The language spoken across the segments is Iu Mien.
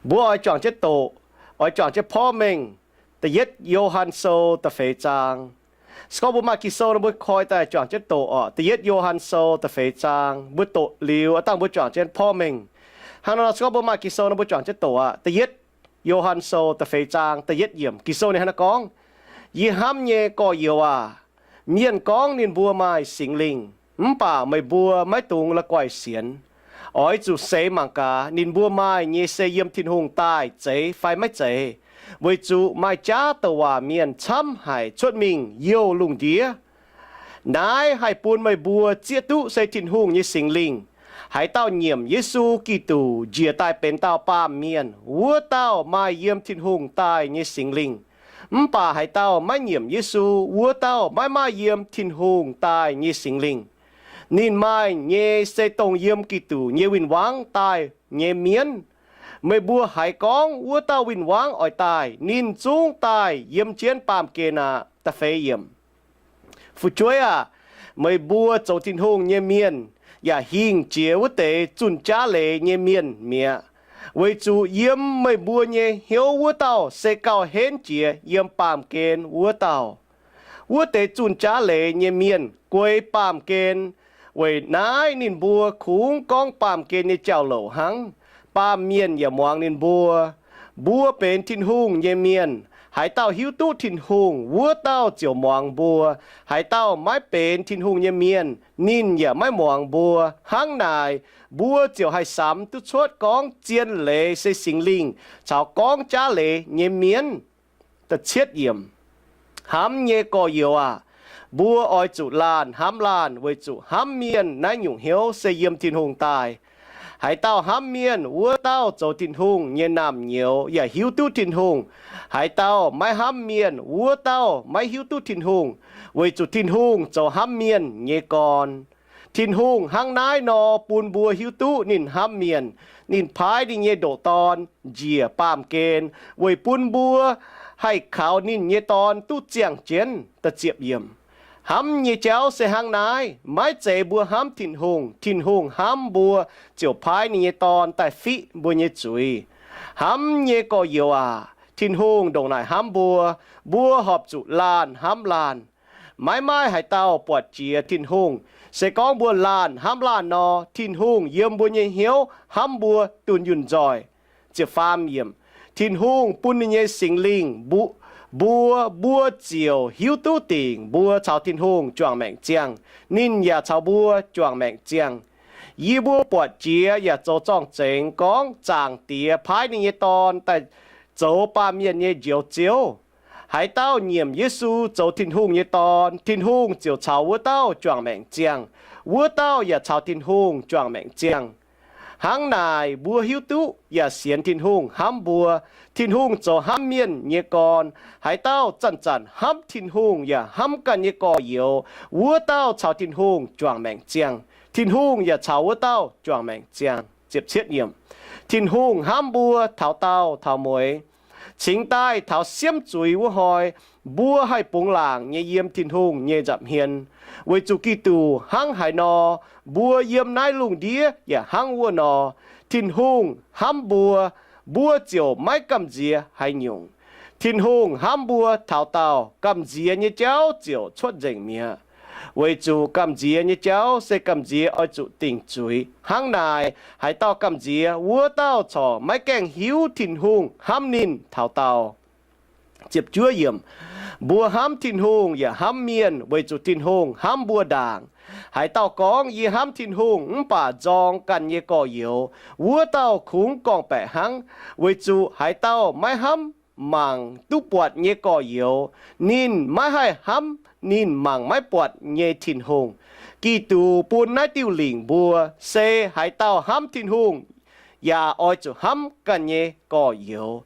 Mbuo oix juangc jienv doqc, oix juangc jienv porv mengh. Da'yietv Yo^han Sou da'feix zaang. Se gorngv mbuo maaih Ging-Sou nor, mbuo koi daaih juangc jienv doqc orqc. Da'yietv Yo^han Sou da'feix zaang, mbuo doqc liuz aqv, dangh mbuo juangc jienv porv mengh. Hnangv nor, se gorngv mbuo maaih Ging-Sou nor, mbuo juangc jienv doqc aqv. Da'yietv Yo^han Sou da'feix zaang da'yietv yiemc, Ging-Sou ninh hnangv naaiv gorngv, Yie hnamv nyei gorx-youz aac, mienh gorngv ninh mbuo maaih Singx Lingh, mv baac meih mbuo maiv dungx la'guaih sienx. Oix zuqc seix mangc gaax, ninh mbuo maaih nyei se yiem Tin-Hungh daaih zeiz fai maiv zeiz, weic zuqc maaih jaav douc waac mienh camv haic cuotv mingh youh lungh ndiev. Naaiv haih bun meih mbuo zieqv duqv se Tin-Hungh nyei Singx Lingh. Haaix dauh nyiemc Yesu Giduc njiec daaih benx dauh baamh mienh, wuov dauh maaih yiem Tin-Hungh daaih nyei Singx Lingh. Mv baac haaix dauh maiv nyiemc Yesu, wuov dauh maiv maaih yiem Tin-Hungh daaih nyei Singx Lingh. Ninh maaih nyei se dongh yiem Giduc nyei win-wangv daaih nyei mienv. Meih mbuo haiz gorngv wuov dauh win-wangv oix daaih, ninh zungv daaih yiem jienv baamh gen aqv. Da'feix yiemc. Fu'jueiv aah! Meih mbuo zoux Tin-Hungh nyei mienh yaac hingh jiex wuov deix zunh jaav leiz nyei mienh mi'aqv, weic zuqc yiem meih mbuo nyei hnyouv wuov dauh se gauh henv jiex yiem baamh gen wuov dauh. Wuov deix zunh jaav leiz nyei mienh gueix baamh gen. Weic naaiv ninh mbuo kungx gorngv baamh gen nyei jauv-louc hnangv. Baamh mienh yaac muangx ninh mbuo. Mbuo benx Tin-Hungh nyei mienh. Haaix dauh hiuv duqv Tin-Hungh, wuov dauh ziouc muangx mbuo. Haaix dauh maiv benx Tin-Hungh nyei mienh, ninh yaac maiv muangx mbuo. Hnangv naaic, mbuo ziouc haih samx duqv cuotv gorngv zien leiz se Singx Lingh caux gorngv jaav leiz nyei mienv. Hnamv nyei gorx-youz aac, mbuo oix zuqc laanh hnamv laanh, weic zuqc hnamv mienh naaiv nyungc hnyouv se yiem Tin-Hungh daaih. Haaix dauh hnamv mienh, wuov dauh zoux Tin-Hungh nyei naamh nyouz yaac hiuv duqv Tin-Hungh. Haaix dauh maiv hnamv mienh, wuov dauh maiv hiuv duqv Tin-Hungh, weic zuqc Tin-Hungh zoux hnamv mienh nyei gorn. Tin-Hungh hnangv naaiv nor bun mbuo hiuv duqv ninh hnamv mienh. Ninh paaiv ninh nyei ndoqc Dorn njiec baamh gen weic bun mbuo haih kaux ninh nyei Dorn duqv ziangh jienv. Hnamv nyei jauv se hnangv naaiv. Maiv zeiz mbuo hnamv Tin-Hungh, Tin-Hungh hnamv mbuo ziouc paaiv ninh nyei Dorn daaih fiqv mbuo nyei zuiz. Hnamv nyei gorx-youz aac, Tin-Hungh ndongc naaic hnamv mbuo, mbuo horpc zuqc laanh hnamv laanh. Maiv maaih haaix dauh buatc jiex Tin-Hungh. Se gorngv mbuo laanh hnamv laanh nor, Tin-Hungh yiem mbuo nyei hnyouv hnamv mbuo dunh yunh nzoih. Tin-Hungh bun ninh nyei Singx Lingh mbuo, mbuo ziouc hiuv duqv dingc mbuo caux Tin-Hungh juangc maengc ziangh, ninh yaac caux mbuo juangc maengc ziangh. Yie mbuo buatc jiex yaac zoux zorng-zengx gorngv Zaangc Diex paaiv ninh nyei Dorn daaih zoux baamh mienh nyei Njoux Ziouv. Haaix dauh nyiemc Yesu zoux Tin-Hungh nyei Dorn, Tin-Hungh ziouc caux wuov dauh juangc maengc ziangh, wuov dauh yaac caux Tin-Hungh juangc maengc ziangh. Hnangv naaic, mbuo hiuv duqv yaac sienx Tin-Hungh hnamv mbuo. Tin-Hungh zoux hnamv mienh nyei gorn. Haaix dauh zanc-zanc hnamv Tin-Hungh yaac hnamv ganh nyei gorx-youz, wuov dauh caux Tin-Hungh juangc maengc ziangh, Tin-Hungh yaac caux wuov dauh juangc maengc ziangh. Tin-Hungh hnamv mbuo taux daauh taux mueiz. Cingx daaih taux siemv zuiz wuov hnoi, mbuo haih bungx laangc nyei yiem Tin-Hungh nyei nza'hmien. Weic zuqc Giduc hnangv haaix nor, mbuo yiem naaiv lungh ndiev yaac hnangv wuov nor. Tin-Hungh hnamv mbuo, mbuo ziouc maiv gamh nziex haaix nyungc. Tin-Hungh hnamv mbuo taux daauh, gamh nziex nyei jauv ziouc cuotv nzengc mi'aqv. Weic zuqc gamh nziex nyei jauv se gamh nziex oix zuqc dingc zuiz. Hnangv naaic, haaix dauh gamh nziex, wuov dauh corc maiv gaengh hiuv Tin-Hungh hnamv ninh taux daauh. Mbuo hnamv Tin-Hungh yaac hnamv mienh weic zuqc Tin-Hungh hnamv mbuo ndaangc. Haaix dauh gorngv, Yie hnamv Tin-Hungh, mv baac nzorng ganh nyei gorx-youz, wuov dauh kungx gorngv-baeqc hnangv. Weic zuqc haaix dauh maiv hnamv mangc duqv buatc nyei gorx-youz, ninh maiv haih hnamv ninh mangc maiv buatc nyei Tin-Hungh. Giduc bun naaiv diuh lingc mbuo, se haaix dauh hnamv Tin-Hungh, yaac oix zuqc hnamv ganh nyei gorx-youz.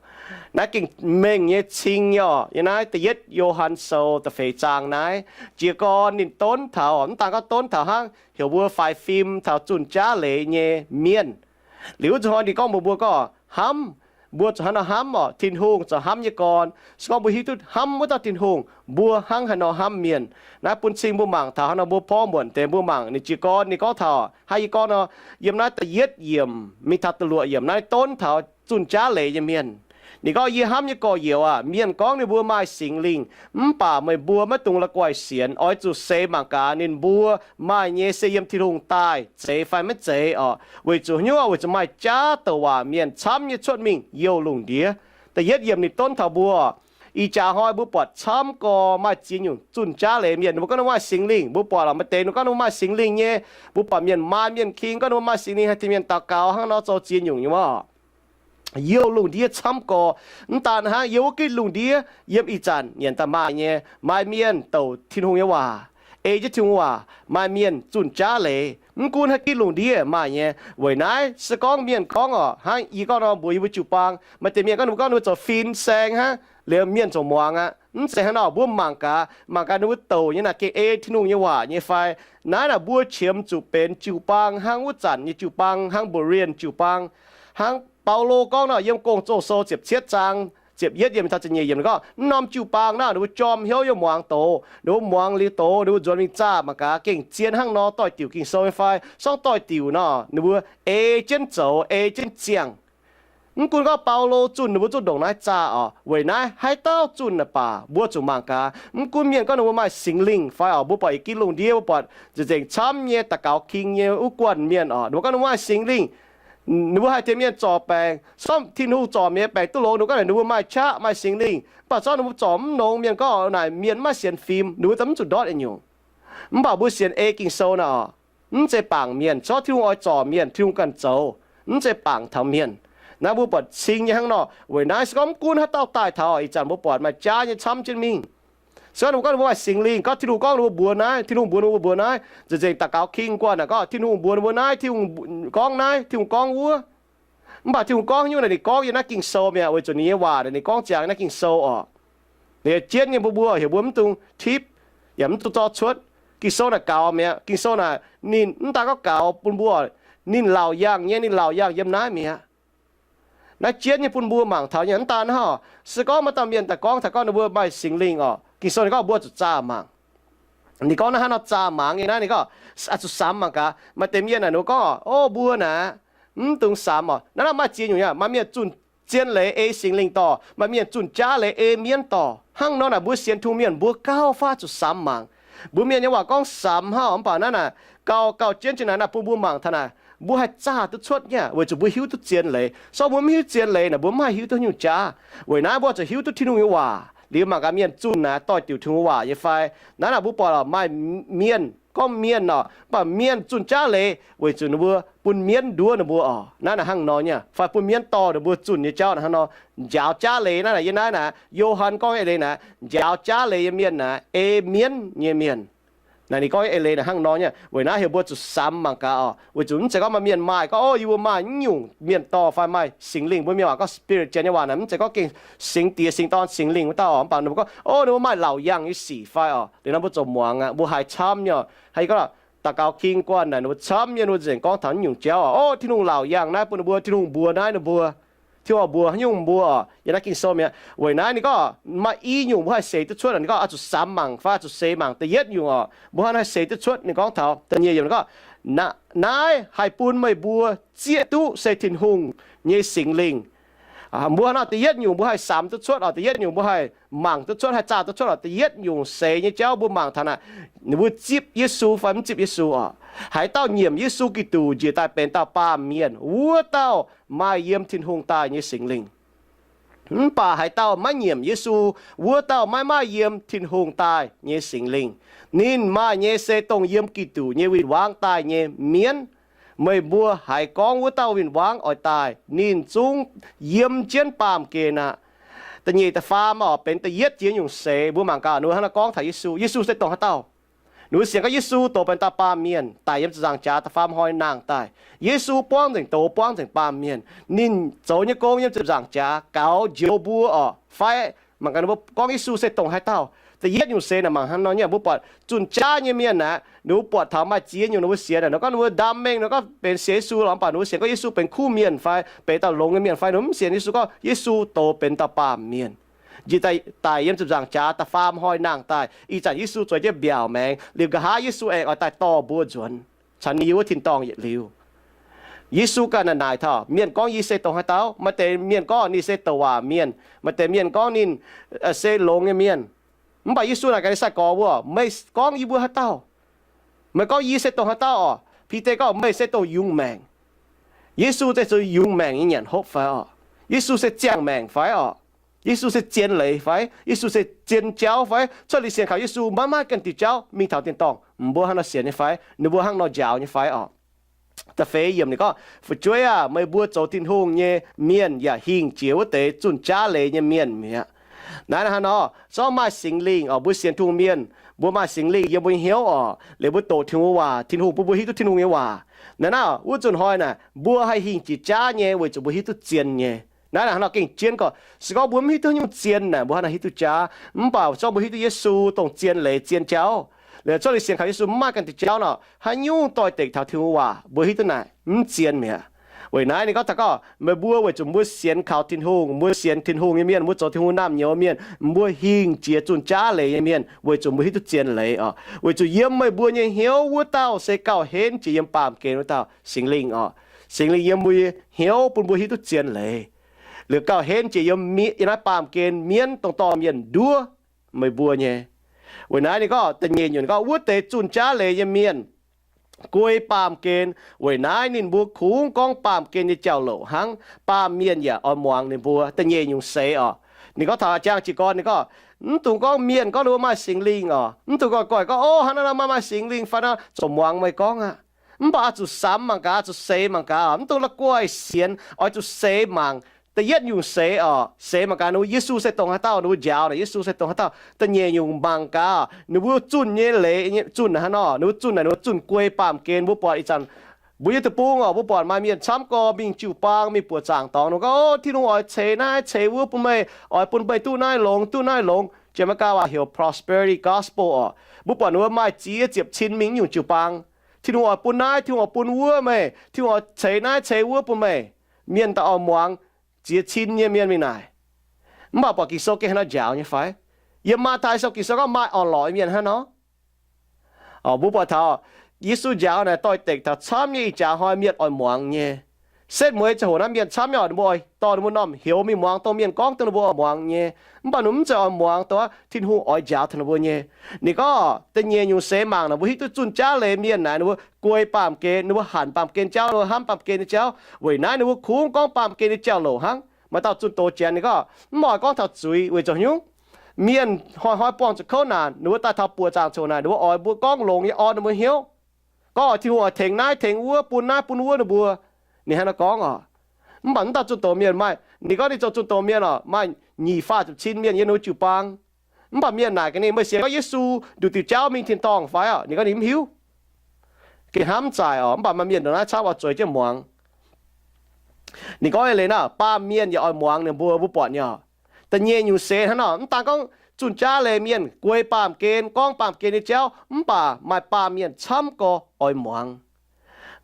Naaiv gengh mengh nyei cing nyei orqc. Yiem naaiv da'yietv Yo^han Sou da'feix zaang naaiv, jiez gorn ninh donv taux, mv daan gorngv donv taux hnangv heuc mbuo faix fim taux zunh jaav leiz nyei mienh. Liuz wuov zuqc hnoi ninh gorngv mbuox mbuo gorngv hnamv, mbuo zuqc hnangv nor hnamv orqc. Tin-Hungh zoux hnamv nyei gorn. Se gorngv mbuo hiuv duqv hnamv wuov dauh Tin-Hungh, mbuo hnangv haaix nor hnamv mienh. Naaiv bun cing mbuo mangc taux hnangv nor mbuo porv muonc deix mbuo mangc ninh jiez gorn ninh gorngv taux haaix, yie gorngv nor, yiem naaiv da'yietv yiemc mingh taux da'luoqc yiemc naaiv donv taux zunh jaav leiz nyei mienh. Ninh gorngv, Yie hnamv nyei gorx-youz aac, mienh gorngv ninh mbuo maaih Singx Lingh, mv baac meih mbuo maiv dungx la'guaih sienx. Oix zuqc seix mangc gaax ninh mbuo maaih nyei se yiem Tin-Hungh daaih zeiz fai maiv zeiz oc. Weic zuqc haaix nyungc? Weic zuqc maaih jaav douc waac mienh camv nyei cuotv mingh youh lungh ndiev. Da'yietv yiemc ninh donv taux mbuo, ih jaax hnoi mbuo buatc camv gorx maaih ziex nyungc zunh jaav leiz mienh. Ninh mbuo gorngv ninh mbuo maaih Singx Lingh, mbuo buatc lorqc, maaih deix ninh gorngv ninh mbuo maaih Singx Lingh nyei. Mbuo buatc mienh maaih mienh king gorngv ninh mbuo maaih Singx Lingh, haih tengx mienh daux gaux hnangv nor zoux ziex nyungc nyei oc. Youh lungh ndiev camv gorx. Mv daan hnangv, yiem wuov gitv lungh ndiev yiem ih zanc nyanc daaih maaih nyei, maaih mienh douc Tin-Hungh nyei waac, ei jienv Tin-Hungh waac, maaih mienh zunh jaav leiz. Mv gunv haaix gitv lungh ndiev maaih nyei. Weic naaiv se gorngv mienh gorngv oc, hnangv yie gorngv nor mbuox yie mbuo jiu-baang, maaih deix mienh gorngv ninh mbuo gorngv ninh mbuo zoux fin-saeng hnangv, liuz mienh ziouc muangx aqv. Mv zeiz hnangv nor. Mbuo mangc gaax, mangc gaax ninh mbuo douc nyei naaic gengh ei Tin-Hungh nyei waac nyei fai. Naaiv naaic mbuo qiemx zuqc benx jiu-baang hnangv wuov zanc nyei jiu-baang, hnangv Berean jiu-baang, hnangv Baulo gorngv nor, yiem Gong-Zoh Sou ziepc cietv zaang ziepc yietv yiemc taux ziepc nyeic yiemc gorngv, mv norm jiu-baang naaiv ninh mbuo jorm hnyouv yiem muangx doz, ninh mbuo muangx liuz doz, ninh mbuo nzuonx mingh zaah mangc gaax, gengh zien hnangv nor doix-diuc Ging-Sou nyei fai. Sorngv doix-diuc nor, ninh mbuo ei jienv zoux, ei jienv ziangh. Mv gunv gorngv Baulo zunh ninh mbuo zuqc ndongc naaiv zaah oc. Weic naaiv haaix dauh zunh naaic baac mbuo zuqc mangc gaax. Mv gunv mienh gorngv ninh mbuo maaih Singx Lingh fai oc, mbuo buatc i gitv lungh ndiev, mbuo buatc nzengc-nzengc camv nyei daux gaux king nyei wuov guanh mienh oc, ninh mbuo gorngv ninh mbuo maaih Singx Lingh, ninh mbuo haih tengx mienh zorc baengc. Sorngv Tin-Hungh zorc mienh nyei baengc duqv longx, ninh mbuo gorngv ninh mbuo maaih qaqv, maaih Singx Lingh. Mv baac sorngv ninh mbuo zorc mv longx, mienh gorngv naaic mienh mv maaih sienx fim, ninh mbuo za'gengh mv zuqc ndortv yietc nyungc. Mv baac mbuo sienx ei Ging-Sou naaic oc, mv zeiz bangc mienh. Sorngv Tin-Hungh oix zorc mienh, Tin-Hungh ganh zoux, mv zeiz bangc taux mienh. Naaiv mbuo buatc cing nyei hnangv nor. Weic naaiv se gorngv mv gunv haaix dauh daaih taux, ih zanc mbuo buatc maaih jaav nyei camv jienv mingh. Se gorngv ninh mbuo gorngv ninh mbuo maaih Singx Lingh, gorngv Tin-Hungh gorngv ninh mbuo mbuox naaiv, Tin-Hungh mbuox ninh mbuo mbuox naaiv, nzengc-nzengc daux gaux king guanh naaic gorngv Tin-Hungh mbuox ninh mbuo naaiv, Tin-Hungh gorngv naaiv, Tin-Hungh gorngv wuov. Mv baac Tin-Hungh gorngv nyungc naaic ninh gorngv yiem naaiv Ging-Sou mi'aqv, weic zuqc ninh nyei waac naaic ninh gorngv ziangx naaiv Ging-Sou oc. Ninh jienv nyei mbuo mbuo heuc mbuo mv dungx tipv, yaac mv dungx zorqv cuotv. Ging-Sou naaic gaux mi'aqv. Ging-Sou naaic ninh mv daan gorngv gaux bun mbuo, ninh laauc yangh nyei, ninh laauc yangh yiem naaiv mi'aqv. Naaiv jienv nyei bun mbuo mangc taux nyei. Mv daan hnangv, se gorngv maaih dauh mienh daaih gorngv taux gorngv ninh mbuo maaih Singx Lingh oc, Ging-Sou ninh gorngv mbuo zuqc zaah mangc. Ninh gorngv naaiv hnangv nor zaah mangc nyei naaiv, ninh gorngv zuqc samx mangc gaax. Maaih deix mienh naaic ninh mbuo gorngv, O, mbuo naaic mv dungx samx oc. Naaiv naaiv maaih ziex nyungc nyei. Maaih mienh zunh zien leiz ei Singx Lingh dorh, maaih mienh zunh jaav leiz ei mienv dorh. Hnangv nor naaic mbuo sienx Tin-Hungh mienh mbuo gauh faav zuqc samx mangc. Mbuo mienh nyei waac gorngv samx hnangv, mv baac naaiv naaic gauh gauh jienv jienv naaic naaic bun mbuo mangc taux naaic mbuo haih zaah duqv cuotv nyei, weic zuqc mbuo hiuv duqv zien leiz. Sorngv mbuo mv hiuv zien leiz naaic mbuo mv haih hiuv duqv nyungc jaav. Weic naaiv mbuo zuqc hiuv duqv Tin-Hungh nyei waac liuz mangc gaax mienh zunh naaic doix-diuc Tin-Hungh waac nyei fai. Naaiv naaic mbuo buatc maaih mienh gorngv mienh oc, mv baac mienh zunh jaav leiz weic zuqc ninh mbuo bun mienv nduov ninh mbuo oc. Naaiv naaic hnangv nor nyei, fai bun mienv dorh ninh mbuo zunh nyei jauv naaic hnangv nor. Njaaux jaav leiz naaiv naaic, yiem naaiv naaic Yo^han gorngv eix leiz naaic, njaaux jaav leiz nyei mienh naaic ei mienv nyei mienh. Naaic ninh gorngv eix leiz naaic hnangv nor nyei. Weic naaiv heuc mbuo zuqc samx mangc gaax oc. Weic zuqc mv zeiz gorngv maaih mienh maaih gorngv, O, yie mbuo maaih naaiv nyungc mienh dorh fai maaih Singx Lingh. Mbuo mienh waac gorngv spirit janx nyei waac naaic mv zeiz gorngv gengh Singx Diex, Singx Dorn, Singx Lingh wuov dauh oc. Mv baac ninh mbuo gorngv, O, ninh mbuo maaih laauc yangh nyei sic fai oc. Liuz nor mbuo ziouc muangx aqv, mbuo haiz camv nyei oc. Haiz gorngv daux gaux king guanh naaic ninh mbuo camv nyei, ninh mbuo nzengc gorngv taux naaiv nyungc jauv oc. O, Tin-Hungh laauc yangh naaiv bun ninh mbuo, Tin-Hungh mbuox naaiv ninh mbuo, Tin-Hungh mbuox haaix nyungc mbuo oc. Yiem naaiv Ging-Sou mi'aqv. Weic naaiv ninh gorngv maaih i nyungc mbuo haih seix duqv cuotv. Ninh gorngv oix zuqc samx mangc fai oix zuqc seix mangc. Da'yietv nyungc oc, mbuo hnangv naaiv haih seix duqv cuotv. Ninh gorngv taux da'nyeic nyungc, ninh gorngv, Naaiv haih bun meih mbuo zieqv duqv se Tin-Hungh nyei Singx Lingh. Mbuo hnangv naaiv da'yietv nyungc mbuo haih samx duqv cuotv oc, da'yietv nyungc mbuo haih mangc duqv cuotv, haih zaah duqv cuotv oc. Da'yietv nyungc seix nyei jauv mbuo mangc taux naaic, ninh mbuo zipv Yesu fai mv zipv Yesu oc. Haaix dauh nyiemc Yesu Giduc njiec daaih benx dauh baamh mienh, wuov dauh maaih yiem Tin-Hungh daaih nyei Singx Lingh. Mv baac haaix dauh maiv nyiemc Yesu, wuov dauh maiv maaih yiem Tin-Hungh daaih nyei Singx Lingh. Ninh maaih nyei se dongh yiem Giduc nyei win-wangv daaih nyei mienv. Meih mbuo haiz gorngv wuov dauh win-wangv oix daaih, ninh zungv yiem jienv baamh gen aqv. Da'nyeic da'faam oc, benx da'yietv jiex nyungc seix. Mbuo mangc gaax ninh mbuo hnangv naaiv gorngv taux Yesu. Yesu se dongh haaix dauh? Ninh mbuo sienx gorngv Yesu doz benx dauh baamh mienh, daic yiem ziepc nzaangc jaax da'faam hnoi nangh daaih. Yesu buangv nzengc doz, buangv nzengc baamh mienh. Ninh zoux nyei gong yiem ziepc nzaangc jaax gaux njoux mbuo oc, fai mangc gaax ninh mbuo gorngv Yesu se dongh haaix dauh. Da'yietv nyungc seix naaic mangc hnangv nor nyei, mbuo buatc zunh jaav nyei mienh naaic, ninh mbuo buatc taux maaih ziex nyungc ninh mbuo sienx, ninh gorngv ninh mbuo ndaam mengh, ninh gorngv benx sienx Yesu lorqc, mv baac ninh mbuo sienx gorngv Yesu benx kuv mienh fai benx dauh longx nyei mienh fai, ninh mbuo mv sienx Yesu gorngv Yesu doz benx dauh baamh mienh. Njiec daaih, daic yiem ziepc nzaangc jaax da'faam hnoi nangh daaih. Ih zanc Yesu zueiz jienv mbiaauc maengx liuz, nqa'haav Yesu aengx oix daaih dorh mbuo nzuonx caux ninh yiem wuov tin-dorngh yietc liuz. Yesu ganh naaic taux mienh gorngv, Yie se dongh haaix dauh? Maaih deix mienh gorngv ninh se douc waac mienh, maaih deix mienh gorngv ninh se longx nyei mienh. Mv baac Yesu naaic gaax ninh sai-gorx mbuo, Meih gorngv yie mbuo haaix dauh? Meih gorngv yie se dongh haaix dauh orqc? Bide gorngv, Meih se dongh yungz maengc. Yesu se zuqc yungz maengc nyei nyanc hopv fai orqc? Yesu se ziangh maengc fai orqc? Yesu se zien leiz fai? Yesu se zien jauv fai? Cuotv liuz sienx kaux Yesu maiv maaih ganh diuh jauv mingh taux tin-dorngh, mbuo hnangv nor sienx nyei fai? Ninh mbuo hnangv nor njaaux nyei fai orqc? Da'feix yiemc ninh gorngv, Fu'jueiv aah! Meih mbuo zoux Tin-Hungh nyei mienh yaac hingh jiex wuov deix zunh jaav leiz nyei mienh mi'aqv. Naaiv hnangv nor, se gorngv maaih Singx Lingh orqc, mbuo sienx Tin-Hungh mienh, mbuo maaih Singx Lingh yiem mbuo nyei hnyouv orqc, liuz mbuo doqc Tin-Hungh waac, Tin-Hungh bun mbuo hiuv duqv Tin-Hungh nyei waac. Naaiv naaic wuov nzunc hnoi naaic mbuo haih hingh jiex jaav nyei weic zuqc mbuo hiuv duqv zien nyei. Naaiv hnangv nor gengh jienv gorngv, se gorngv mbuo mv hiuv duqv nyungc zien naaic, mbuo hnangv naaic hiuv duqv jaav. Mv baac se gorngv mbuo hiuv duqv Yesu dongh zien leiz zien jauv, liuz cuotv liuz sienx kaux Yesu mv maaih ganh diuh jauv nor, haaix nyungc doix-dekc taux Tin-Hungh waac mbuo hiuv duqv naaic mv zien mi'aqv. Weic naaiv ninh gorngv taux gorngv, meih mbuo weic zuqc mbuo sienx kaux Tin-Hungh, mbuo sienx Tin-Hungh nyei mienh, mbuo zoux Tin-Hungh naamh nyouz mienh, mbuo hingh jiex zunh jaav leiz nyei mienh weic zuqc mbuo hiuv duqv zien leiz orqc. Weic zuqc yiem meih mbuo nyei hnyouv wuov dauh se gauh henv jiex yiem baamh gen wuov dauh, Singx Lingh orqc. Singx Lingh yiem mbuo nyei hnyouv bun mbuo hiuv duqv zien leiz. Liuz gauh henv jiex yiem, yiem naaiv baamh gen mienv dongh dorh mienh nduov meih mbuo nyei. Weic naaiv ninh gorngv da'nyeic nyungc gorngv, wuov deix zunh jaav leiz nyei mienh guei baamh gen. Weic naaiv ninh mbuo kungx gorngv baamh gen nyei jauv-louc hnangv. Baamh mienh yaac oix muangx ninh mbuo. Da'nyeic nyungc seix orqc, ninh gorngv taux jang jiez gorn ninh gorngv, mv dungx gorngv mienh gorngv ninh mbuo maaih Singx Lingh orqc, mv dungx goiv-goiv gorngv, O, hnangv naaiv nor maaih, maaih Singx Lingh fai nor, ziouc muangx meih gorngv aqv. Mv baac oix zuqc samx mangc gaax, oix zuqc seix mangc gaax, mv dungx la'guaih sienx. Oix zuqc seix mangc. Da'yietv nyungc seix orqc, seix mangc gaax ninh mbuo Yesu se dongh haaix dauh, ninh mbuo njaaux naaic Yesu se dongh haaix dauh. Da'nyeic nyungc mangc gaax ninh mbuo zunh nyei leiz, zunh naaic hnangv nor, ninh mbuo zunh naaic, ninh mbuo zunh guei baamh gen. Mbuo buatc ih zanc mbuo yiem deic-bung orqc, mbuo buatc maaih mienh camv gorx mingh jiu-baang, mingh buoqc zaangc dorngx, ninh gorngv, O, Tin-Hungh oix ceix naaiv ceix wuov bun meih, oix bun meih duqv naaiv longx, duqv naaiv longx. Janx-Meigaa waac heuc prosperity gospel orqc. Mbuo buatc ninh mbuo maaih ziex ziepc cin mingh nyungc jiu-baang. Tin-Hungh oix bun naaiv, Tin-Hungh oix bun wuov meih, Tin-Hungh oix ceix naaiv ceix wuov bun meih. Mienh daaih oix muangx, ziex cin nyei mienh mingh naaic. Mv baac buatc Ging-Sou gengh hnangv nor njaaux nyei fai? Yiem Matv^tai Sou Ging-Sou gorngv maaih orn-lorqc mienh hnangv nor. Mbuo buatc taux Yesu njaaux naaic doix-dekc taux camv nyei ih jaax hnoi mienh oix muangx nyei. Setv mueiz ziangh hoc naaiv mienh camv nyei orqc, ninh mbuo oix dorh ninh mbuo m'normh heuc mingh muangx dongh mienh gorngv dongh ninh mbuo oix muangx nyei. Mv baac ninh mbuo mv zeiz oix muangx dongh Tin-Hungh oix njaaux taux ninh mbuo nyei. Ninh gorngv da'nyeic nyungc seix mangc naaic, mbuo hiuv duqv zunh jaav leiz mienh naaic, ninh mbuo guei baamh gen, ninh mbuo hanc baamh gen jauv, ninh mbuo hnamv baamh gen nyei jauv. Weic naaiv ninh mbuo kungx gorngv baamh gen nyei jauv-louc hnangv. Maaih dauh zunh doz Janx ninh gorngv, mv oix gorngv taux zuiz weic zuqc nyungc, mienh hnoi-hnoi buangh zuqc kouv naanc, ninh mbuo daaih taux buoqc zaangc coc naaic, ninh mbuo oix mbuo gorngv longx nyei orn ninh mbuo hnyouv. Gorngv Tin-Hungh oix tengx naaiv tengx wuov, bun naaiv bun wuov ninh mbuo. Ninh hnangv naaiv gorngv orqc. Mv baac mv dauh zunh doz mienh maaih, ninh gorngv ninh zoux zunh doz mienh orqc, maaih nyic faah ziepc cin mienh yiem ninh mbuo jiu-baang. Mv baac mienh naaic gaax ninh, Meih sienx gorngv Yesu nduqc diuc jauv mingh tin-dorngh fai orqc? Ninh gorngv ninh mv hiuv. Gengh hnamv zaaic orqc. Mv baac maaih mienh ndongc naaiv camv oix zueiz jienv muangx. Ninh gorngv eix leiz naaic, baamh mienh yaac oix muangx ninh mbuo, mbuo buatc nyei orqc. Da'nyeic nyungc seix hnangv nor, mv daan gorngv zunh jaav leiz mienh guei baamh gen, gorngv baamh gen nyei jauv, mv baac maaih baamh mienh camv gorx oix muangx.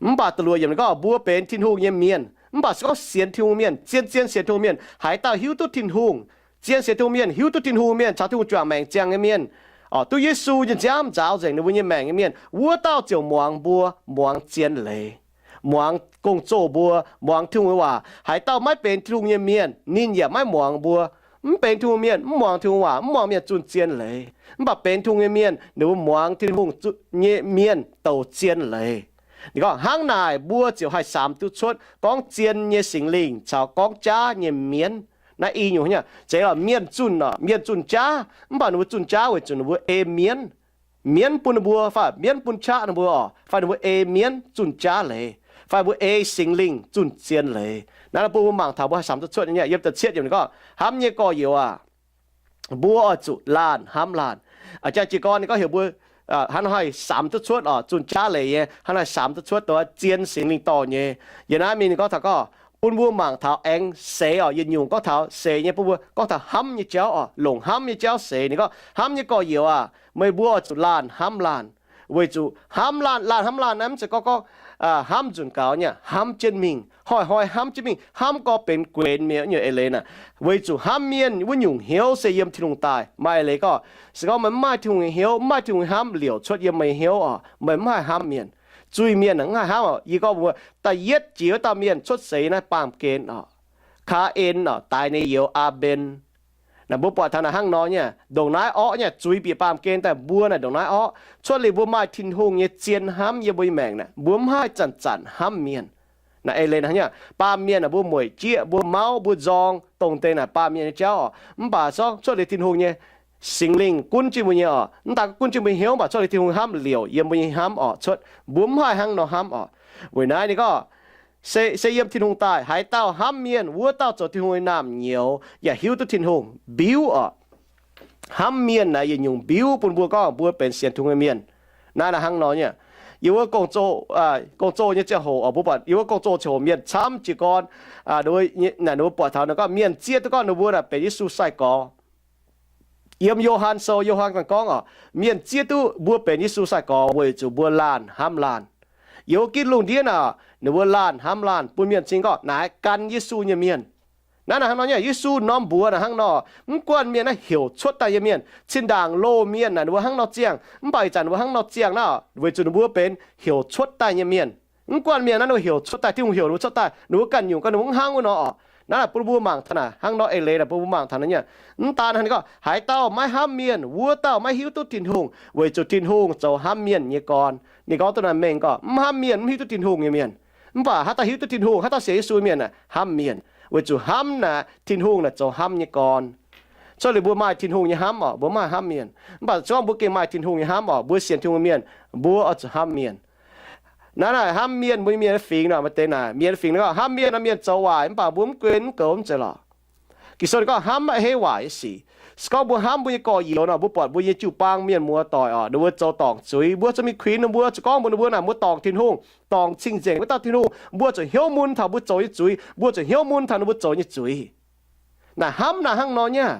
Mv baac da'luoqc yiemc ninh gorngv, mbuo benx Tin-Hungh nyei mienh. Mv baac se gorngv sienx Tin-Hungh mienh, zien-zien sienx Tin-Hungh mienh, haaix dauh hiuv duqv Tin-Hungh, zien sienx Tin-Hungh mienh, hiuv duqv Tin-Hungh mienh caux Tin-Hungh juangc maengc ziangh nyei mienh, orqc, duqv Yesu nyei nziaamv nzaaux nzengc ninh mbuo nyei maengc nyei mienh, wuov dauh ziouc muangx mbuo, muangx zien leiz, muangx gong-zoh mbuo, muangx Tin-Hungh nyei waac. Haaix dauh maiv benx Tin-Hungh nyei mienh, ninh yaac maiv muangx mbuo. Mv benx Tin-Hungh mienh mv muangx Tin-Hungh waac, mv muangx mienh zunh zien leiz. Mv baac benx Tin-Hungh nyei mienh ninh mbuo muangx Tin-Hungh nyei mienh douc zien leiz. Ninh gorngv hnangv naaic mbuo ziouc haih samx duqv cuotv gorngv zien nyei Singx Lingh caux gorngv jaav nyei mienv. Naaiv i nyungc zeiz lorqc, mienh zunh, mienh zunh jaav, mv baac ninh mbuo zunh jaav weic zuqc ninh mbuo ei mienv. Mienv bun ninh mbuo fai mienv bun qaqv ninh mbuo orqc, fai ninh mbuo ei mienv zunh jaav leiz, fai mbuo ei Singx Lingh zunh zien leiz. Naaiv bun mbuo mangc taux mbuo haih samx duqv cuotv nyei. Yiem da'cietv yiemc ninh gorngv, hnamv nyei gorx-youz aah, mbuo oix zuqc laanh hnamv laanh. A'jang jiez gorn ninh gorngv heuc mbuo hnangv haih samx duqv cuotv orqc, zunh jaav leiz nyei, hnangv haih samx duqv cuotv dongh zien Singx Lingh dorh nyei. Yiem naaiv mingh ninh gorngv taux gorngv bun mbuo mangc taux aengx seix orqc, yietc nyungc gorngv taux seix nyei, bun mbuo gorngv taux hnamv nyei jauv orqc, longc hnamv nyei jauv seix. Ninh gorngv, hnamv nyei gorx-youz aah, meih mbuo oix zuqc laanh hnamv laanh. Weic zuqc hnamv laanh, laanh hnamv laanh naaiv mv zeiz gorngv gorngv hnamv nzunc gaux nyei, hnamv jienv mingh, hnoi-hnoi hnamv jienv mingh, hnamv gorngv benx guenx mi'aqv. Nyungc eix leiz naaic, weic zuqc hnamv mienh wuov nyungc hnyouv se yiem Tin-Hungh daaih. Maaih eix leiz gorngv, se gorngv meih mv maaih Tin-Hungh nyei hnyouv, mv maaih Tin-Hungh nyei hnamv liouc cuotv yiem meih nyei hnyouv orqc, meih mv haih hnamv mienh. zuiz-mienh mv haih hnamv oc. Yie gorngv mbuo, da'yietv jiex wuov dauh mienh cuotv seix naaiv baamh gen oc, Kaa^en oc, daix ninh youz, Aa^mben. Naaic mbuo buatc taux naaic hnangv nor nyei, ndongc naaiv orqv nyei, zuiz bieqc baamh gen daaih mbuo naaic ndongc naaiv orqv. Cuotv liuz mbuo maaih Tin-Hungh nyei zien hnamv yiem mbuo nyei maengc naaic, mbuo mv haih zanc-zanc hnamv mienh. Naaic eix leiz hnangv nyei, baamh mienh naaic mbuo mueic jieqv, mbuo mauv, mbuo nzorng, dongh deix naaic baamh mienh nyei jauv oc. Mv baac zorngv cuotv liuz Tin-Hungh nyei Singx Lingh gunv jienv mbuo nyei oc, mv daaih gunv jienv mbuo nyei hnyouv, mv baac cuotv liuz Tin-Hungh hnamv liouc yiem mbuo nyei hnamv oc, cuotv mbuo mv haih hnangv nor hnamv oc. Weic naaiv ninh gorngv, se, se yiem Tin-Hungh daaih. Haaix dauh hnamv mienh, wuov dauh zoux Tin-Hungh nyei naamh nyouz yaac hiuv duqv Tin-Hungh mbiuv oc. Hnamv mienh naaic yietc nyungc mbiuv bun mbuo gorngv mbuo benx sienx Tin-Hungh nyei mienh. Naaiv naaic hnangv nor nyei. Yiem wuov gong-zoh, gong-zoh nyei ziangh hoc oc, mbuo buatc yie wuov gong-zoh ziangh hoc mienh camv jiez gorn, naaic ninh mbuo buatc taux ninh gorngv mienh zieqv duqv gorngv ninh mbuo naaic benx Yesu sai-gorx. Yiem Yo^han Sou, Yo^han ganh gorngv oc, mienh zieqv duqv mbuo benx Yesu sai-gorx weic zuqc mbuo laanh hnamv laanh. Yiem wuov gitv lungh ndiev naaic ninh mbuo laanh hnamv laanh, bun mienh cing gorngv naaiv gan Yesu nyei mienh. Naaiv naaic hnangv nor nyei, Yesu norm mbuox naaic hnangv nor, mv guanh mienh naaiv heuc cuotv daaih nyei mienh, cin-ndaangc loz-mienh naaic ninh mbuo hnangv nor ziangh, mv baac ih zanc ninh mbuo hnangv nor ziangh naaiv, weic zuqc ninh mbuo benx heuc cuotv daaih nyei mienh. Mv guanh mienh naaiv ninh mbuo heuc cuotv daaih, Tin-Hungh heuc ninh mbuo cuotv daaih, ninh mbuo ganh nyungc ganh ninh mbuo mv hnangv wuov nor oc. Naaiv naaic bun mbuo mangc taux naaic hnangv nor eix leiz naaic bun mbuo mangc taux naaiv nyei. Mv daan hnangv, ninh gorngv, haaix dauh maiv hnamv mienh, wuov dauh maiv hiuv duqv Tin-Hungh, weic zuqc Tin-Hungh zoux hnamv mienh nyei gorn. Ninh gorngv duqv naaiv mengh gorngv, mv hnamv mienh mv hiuv duqv Tin-Hungh nyei mienh. Mv baac haaix dauh hiuv duqv Tin-Hungh, haaix dauh sienx Yesu mienh aah, hnamv mienh, weic zuqc hnamv naaic Tin-Hungh naaic zoux hnamv nyei gorn. Cuotv liuz mbuo maaih Tin-Hungh nyei hnamv oc, mbuo mv haih hnamv mienh. Mv baac se gorngv mbuo gengh maaih Tin-Hungh nyei hnamv oc, mbuo sienx Tin-Hungh mienh, mbuo oix zuqc hnamv mienh. Naaiv naaic hnamv mienh, mbuo nyei mienh fingx nor, maaih deix naaic mienh fingx nor, hnamv mienh nor, mienh zoux waaic mv baac mbuo mv guen mv goux mv zeiz lorqc. Ging-Sou ninh gorngv hnamv maiv heiv waaic nyei sic. Se gorngv mbuo hnamv mbuo nyei gorx-youz nor, mbuo buatc mbuo nyei jiu-baang mienh muoz-doic oc, ninh mbuo zoux dorngc zuiz, mbuo zuqc mingh kuinx ninh mbuo, zuqc gorngv mbuox ninh mbuo naaic mbuo dorngc Tin-Hungh, dorngc cing-nzengc wuov dauh Tin-Hungh, mbuo zuqc hnyouv mun taux mbuo zoux nyei zuiz, mbuo zuqc hnyouv mun taux ninh mbuo zoux nyei zuiz. Naaic hnamv naaic hnangv nor nyei.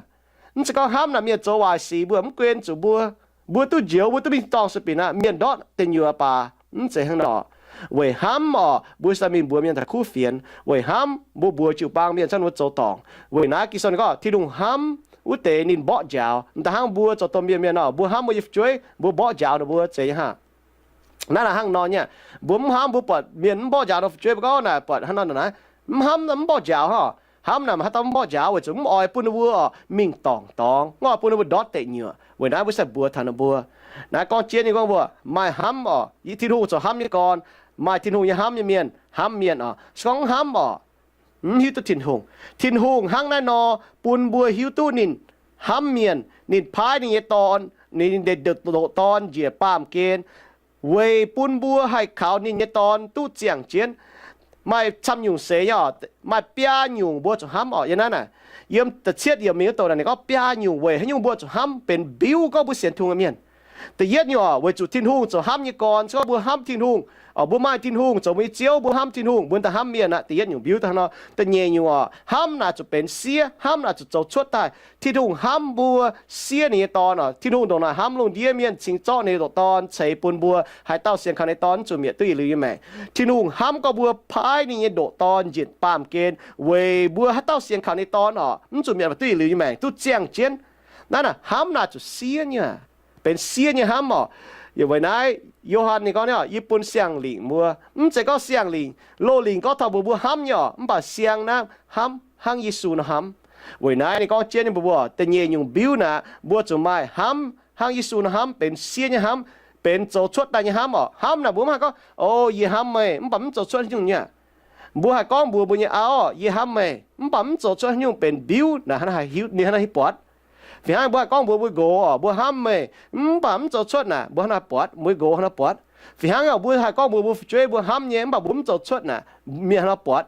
Mv zeiz gorngv hnamv naaic mienh zoux waaic sic mbuo mv guen zuqc mbuo, mbuo duqv njoux, mbuo duqv mingh dorngh sueih binc aqv, mienh ndortv deic nyuoqc baac mv zeiz hnangv nor. Weic hnamv oc, mbuo sai mingh mbuox mienh taux kuv fienx. Weic hnamv mbuo mbuox jiu-baang mienh camv mbuo zoux dorngc. Weic naaiv Ging-Sou ninh gorngv Tin-Hungh hnamv wuov deix ninh mborqv njaaux. M'daaih hnangv mbuo zoux domh mienh mienh nor, mbuo hnamv mbuo nyei fu'jueiv, mbuo mborqv njaaux ninh mbuo zeiz nyei hnangv. Naaiv naaic hnangv nor nyei. Mbuo mv hnamv mbuo buatc mienh mv mborqv njaaux ninh fu'jueiv, mbuo gorngv naaic buatc hnangv nor naaic, mv hnamv mv mborqv njaaux oc. Hnamv naaic maaih haaix dauh mv mborqv njaaux weic zuqc mv oix bun ninh mbuo oc mingh dorngc dorngx, mv oix bun ninh mbuo ndortv deic nyuoqc. Weic naaiv mbuo sai mbuox taux ninh mbuo. Naaiv gorngv jienv nyei gorngv mbuo maaih hnamv oc, Tin-Hungh zoux hnamv nyei gorn, maaih Tin-Hungh nyei hnamv nyei mienh hnamv mienh oc. Se gorngv mv hnamv oc, mv hiuv duqv Tin-Hungh. Tin-Hungh hnangv naaiv nor bun mbuo hiuv duqv ninh hnamv mienh, ninh paaiv ninh nyei Dorn, ninh ndoqc Dorn njiec baamh gen, weic bun mbuo haih kaux ninh nyei Dorn duqv ziangh jienv. Maaih camv nyungc seix nyei oc, maaih biaa nyungc mbuo zuqc hnamv oc. Yiem naaiv naaic, yiem da'cietv yiemc mingh wuov douc naaic ninh gorngv biaa nyungc weic haaix nyungc mbuo zuqc hnamv benx mbiuv gorngv mbuo sienx Tin-Hungh nyei mienh. Da'yietv nyungc oc, weic zuqc Tin-Hungh zoux hnamv nyei gorn. Se gorngv mbuo hnamv Tin-Hungh oc, mbuo maaih Tin-Hungh zoux mbuo nyei Ziouv, mbuo hnamv Tin-Hungh, mbuo daaih hnamv mienh aqv. Da'yietv nyungc mbiuv daaih hnangv nor. Da'nyeic nyungc oc, hnamv naaic zuqc benx siev, hnamv naaic zuqc zoux cuotv daaih. Tin-Hungh hnamv mbuo, siev ninh nyei Dorn oc. Tin-Hungh ndongc naaic hnamv lungh ndiev mienh cingx zorqv ninh ndoqc Dorn ceix bun mbuo. Haaix dauh sienx kaux ninh Dorn mv zuqc mietc duqv yietc liuz nyei maengc. Tin-Hungh hnamv gorngv mbuo paaiv ninh nyei ndoqc Dorn njiec baamh gen weic mbuo haaix dauh sienx kaux ninh Dorn oc mv zuqc mietc duqv yietc liuz nyei maengc, duqv ziangh jienv. Naaiv naaic hnamv naaic zuqc siev nyei, benx siev nyei hnamv oc. Weic naaiv Yo^han ninh gorngv nyei oc, yie bun siang-lingc mbuo. Mv zeiz gorngv siang-lingc, loz-lingc gorngv taux mbuox mbuo hnamv nyei oc, mv baac siang naaiv hnamv hnangv Yesu nor hnamv. Weic naaiv ninh gorngv jienv nyei mbuox mbuo, da'nyeic nyungc mbiuv naaic mbuo zuqc maaih hnamv hnangv Yesu nor hnamv, benx siev nyei hnamv, benx zoux cuotv daaih nyei hnamv oc. Hnamv naaic mbuo mv haih gorngv, O, yie hnamv meih, mv baac mv zoux cuotv haaix nyungc nyei. Mbuo haih gorngv mbuox mbuo nyei auv, Yie hnamv meih, mv baac mv zoux cuotv haaix nyungc benx mbiuv naaic, ninh hnangv naaiv hiuv buatc. Fih hnangv mbuo haih gorngv mbuox mbuo nqox oc, Mbuo hnamv meih, mv baac mv zoux cuotv naaic, mbuo hnangv naaiv buatc, mbuo nqox hnangv naaiv buatc. Fih hnangv oc, mbuo haih gorngv mbuox mbuo fu'jueiv mbuo hnamv nyei, mv baac mbuo mv zoux cuotv naaic, mienh hnangv naaiv buatc.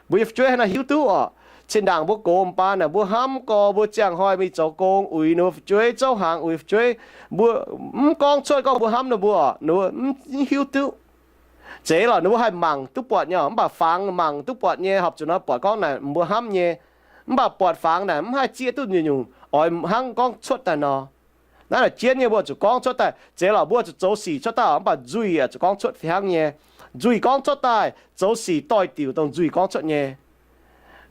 Mbuo nyei fu'jueiv hnangv naaiv hiuv duqv oc. Zinh ndaangc mbuo gox m'baan naaic, mbuo hnamv gorx, mbuo ziangh hnoi mingh zoux gong uix ninh mbuo fu'jueiv, zouv hnaangx uix fu'jueiv, mbuo mv gorngv cuotv gorngv mbuo hnamv ninh mbuo oc, ninh mbuo mv hiuv duqv. Zeiz lorqc, ninh mbuo haih mangc duqv buatc nyei oc, mv baac fangx mangc duqv buatc nyei, horpc zuqc nor buatc gorngv naaic mbuo hnamv nyei. Mv baac buatc fangx naaic mv haih zieqv duqv nyungc-nyungc oix hnangv gorngv cuotv daaih nor. Naaiv naaic jienv nyei mbuo zuqc gorngv cuotv daaih. Zeiz lorqc, mbuo zuqc zoux sic cuotv daaih oc, mv baac nzuih yaac zuqc gorngv cuotv fih hnangv nyei. Nzuih gorngv cuotv daaih, zoux sic doix-diuc dongh nzuih gorngv cuotv nyei.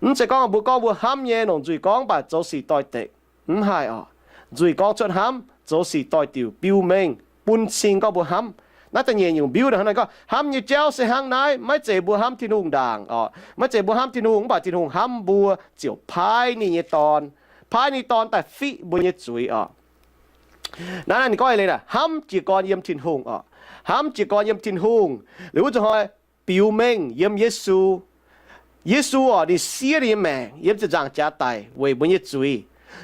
Mv zeiz gorngv mbuo gorngv mbuo hnamv nyei longc nzuih gorngv mv baac zoux sic doix-dekc. Mv haih oc. Nzuih gorngv cuotv hnamv, zoux sic doix-diuc biux mengh bun cing gorngv mbuo hnamv. Naaiv da'nyeic nyungc mbiuv naaic hnangv naaiv gorngv, hnamv nyei jauv se hnangv naaiv, maiv zeiz mbuo hnamv Tin-Hungh ndaangc orqc. Maiv zeiz mbuo hnamv Tin-Hungh, mv baac Tin-Hungh hnamv mbuo ziouc paaiv ninh nyei Dorn, paaiv ninh Dorn daaih fiqv mbuo nyei zuiz orqc. Naaiv naaiv ninh gorngv eix leiz naaic, hnamv jiez gorn yiem Tin-Hungh orqc. Hnamv jiez gorn yiem Tin-Hungh. Liuz wuov zuqc hnoi biux mengh yiem Yesu. Yesu orqc, ninh siev ninh nyei maengc yiem ziepc nzaangc jaax daic weic mbuo nyei zuiz.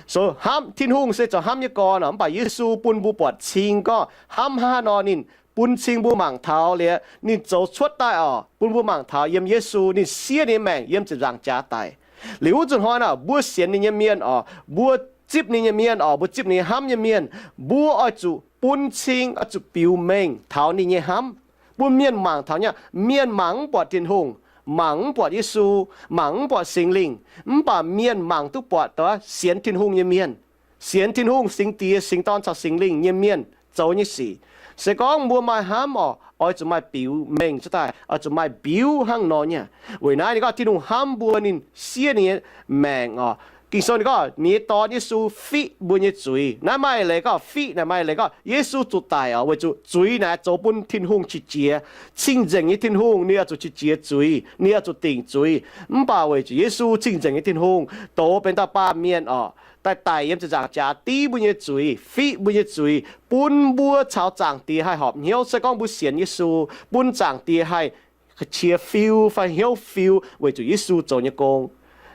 So hnamv Tin-Hungh se zoux hnamv nyei gorn orqc, mv baac Yesu bun mbuo buatc cing gorngv hnamv hnangv haaix nor ninh bun cing mbuo mangc taux liuz ninh zoux cuotv daaih orqc, bun mbuo mangc taux yiem Yesu ninh siev ninh nyei maengc yiem ziepc nzaangc jaax daic. Liuz wuov zuqc hnoi naaic mbuo sienx ninh nyei mienh orqc, mbuo zipv ninh nyei mienh orqc, mbuo zipv ninh nyei hnamv nyei mienh, mbuo oix zuqc bun cing, oix zuqc biux mengh taux ninh nyei hnamv, bun mienh mangc taux nyei. Mienh mangc mv buatc Tin-Hungh, mangc mv buatc Yesu, mangc mv buatc Singx Lingh, mv baac mienh mangc duqv buatc dongh sienx Tin-Hungh nyei mienh, sienx Tin-Hungh Singx Diex, Singx Dorn caux Singx Lingh nyei mienh zoux nyei sic. Se gorngv mbuo maaih hnamv orqc, oix zuqc maaih biux mengh cuotv daaih, oix zuqc maaih mbiuv hnangv nor nyei. Weic naaiv ninh gorngv Tin-Hungh hnamv mbuo ninh siev ninh nyei maengc orqc. Ging-Sou ninh gorngv ninh nyei Dorn Yesu fiqv mbuo nyei zuiz. Naaiv maaih leiz gorngv fiqv naaic maaih leiz gorngv Yesu zuqc daic orqc, weic zuqc zuiz naaic zoux bun Tin-Hungh qiex jiez. Cing-nzengc nyei Tin-Hungh ninh oix zuqc qiex jiez zuiz, ninh oix zuqc dingc zuiz. Mv baac weic zuqc Yesu cing-nzengc nyei Tin-Hungh dox benx dauh baamh mienh orqc, daaih daic yiem ziepc nzaangc jaax div mbuo nyei zuiz, fiqv mbuo nyei zuiz, bun mbuo caux Zaangc Diex haih horpc hnyouv. Se gorngv mbuo sienx Yesu, bun Zaangc Diex haih qiex fiu fai hnyouv fiu weic zuqc Yesu zoux nyei gong.